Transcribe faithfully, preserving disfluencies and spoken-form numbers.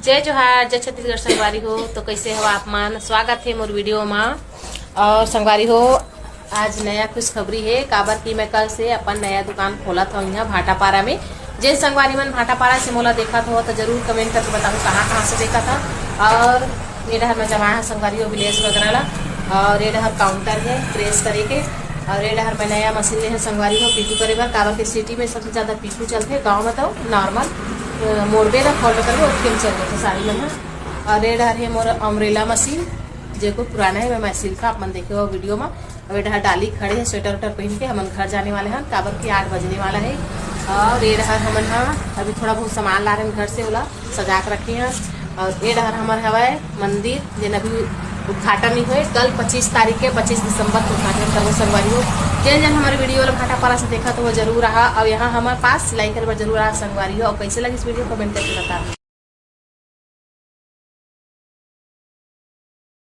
जय जोहार, जय छत्तीसगढ़ संगवारी हो। तो कैसे हो आप मन? स्वागत है मोर वीडियो मा। और संगवारी हो, आज नया खुशखबरी है, काबर कि मैं कल से अपन नया दुकान खोलत हूँ यहाँ भाटापारा में। जे संगवारी मन भाटापारा से मोला देखत हो तो जरूर कमेंट करके बताओ कहाँ कहाँ से देखत हो। और ये डहर मैं जमा है संगवारी हो विलेज वगैरह ला। और ये डहर काउंटर है प्रेस करे के। और ये डहर मैं नया मशीन ले है संगवारी हो पीकू करे बर, काबर के सिटी में सबसे ज्यादा पीकू चलथे, गाँव में तो नॉर्मल मोड़बे ना फॉलो करबे, ओतके में चल देथे साड़ी मन ह। और ये डहर है मोर अम्ब्रेला मशीन, जे को पुराना है, मैं, मैं सिल्क आप मन देखे हो वीडियो में। अब ये डहर डाली खड़े है स्वेटर वेटर पहन के, हमन घर जाने वाले हैं, काबर कि आठ बजने वाला है। और ये डहर हमन हा अभी थोड़ा बहुत सामान ला रहे हैं घर से, ओला सजा के रखे हैं। और ये डहर हमर हवाए मंदिर, जेन अभी उद्घाटन नहीं हुए, कल पच्चीस तारीख के, पच्चीस दिसंबर को उद्घाटन करबो संगवारी हो। जेन जेन हमारे वीडियो ला भाटापारा से देखा तो वो जरूर रहा, और यहाँ हमारे पास सिलाई करे बर जरूर रहा संगवारी हो। और कैसे लगी इस वीडियो, कमेंट करके बता।